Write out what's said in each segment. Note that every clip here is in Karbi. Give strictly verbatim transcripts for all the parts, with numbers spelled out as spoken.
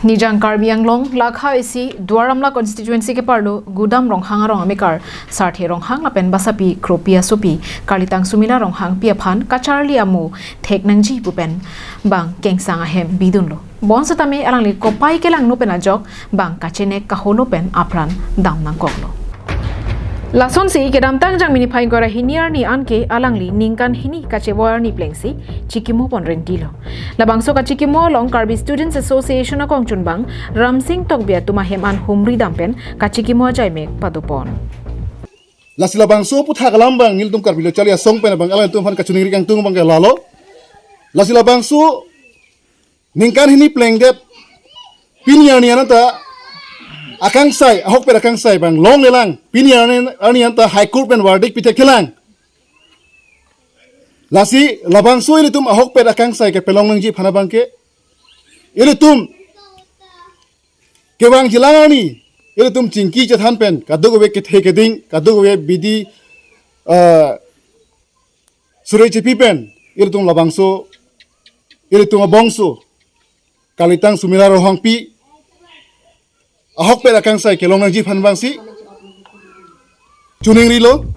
Nijang Karbi Anglong lakha isi Duar Amla constituency keparlo Gudam Ronghang arong amekar Sarthe Ronghang lapen basapi Kropi asopi Kalitang Sumila Ronghangpi aphan kacharli amo thek nangji pu pen bang kengsang ahem bidunlo. Bonsetame alangli kopai kelangno pen ajok bang kachenek kaholo pen apran dam nangkoklo. Lasonsi kedamtang Jangmi niphai ingkoi ra hini arni anke alangli ningkan hini kachevoi arni plengsi chikimo pon rentilo. Labangso kachikimo along Karbi Students Association akongchunbang Ramsing Tokbi atum ahem an humri dam pen kachikimo ajaimek padopon. Lasi labangso aputhak alam bang nelitum Karbi Lo Charli Asong pen bang alangtum aphan kachiningri kangtung bang ke lalo. Lasi labangso ningkan hini plengdet pini arni anta akangsai, ahokpet akangsai bang longlelang, pini arni, arni anta High Court pen verdict pithekthe lang. Lasi labangso ilitum ahokpet akangsai kepelong nangji aphan abangke ilitum kevangjilang arni ilitum chingki chethan pen kadokave kethe keding, kadokave bidi, ah, suri chipi pen ilitum labangso, ilitum abangso Kalitang Sumila Ronghangpi ahokpet akangsai kelong nangji aphan bangsi chiningrilo.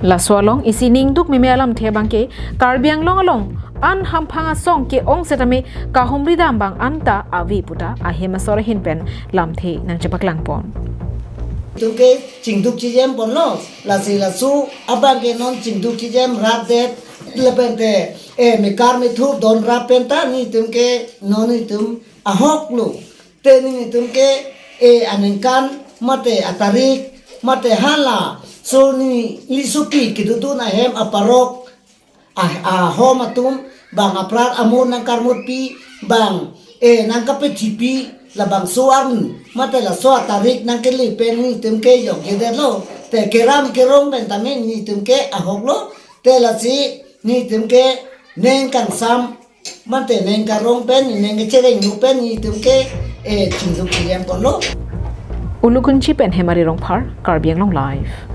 Laso along isi ningduk meme alamthe abangke Karbi Anglong along an hamphang asong ke-ong setame kahumri dam bang anta ave puta ahem asor ahin pen lamthe nangchepaklangpon. Itum ke chingduk chijem ponlo, lasi laso abangke non chingduk chijem rapdet, lapen te, eh, mekar methur don rap pen ta nelitum ke non itum ahoklo. Te nelitum ke, eh, aningkan mate atarik mate hala so neli sopi kedodun ahem aparok, ah, ahom atum bang apran amo nangkarmutpi bang, eh, nangkapethipi labangso arni mate laso atarik nangkele pen nelitum ke yokjedetlo. Te keram kerong pen tame nelitum ke ahoklo. Te lasi nelitum ke neng kangsam mate neng karong pen, neng kechereng nu pen nelitum ke, eh, chingduk chijem ponlo. Ulukunchi pen Hemari Rongphar, Karbi Anglong Live.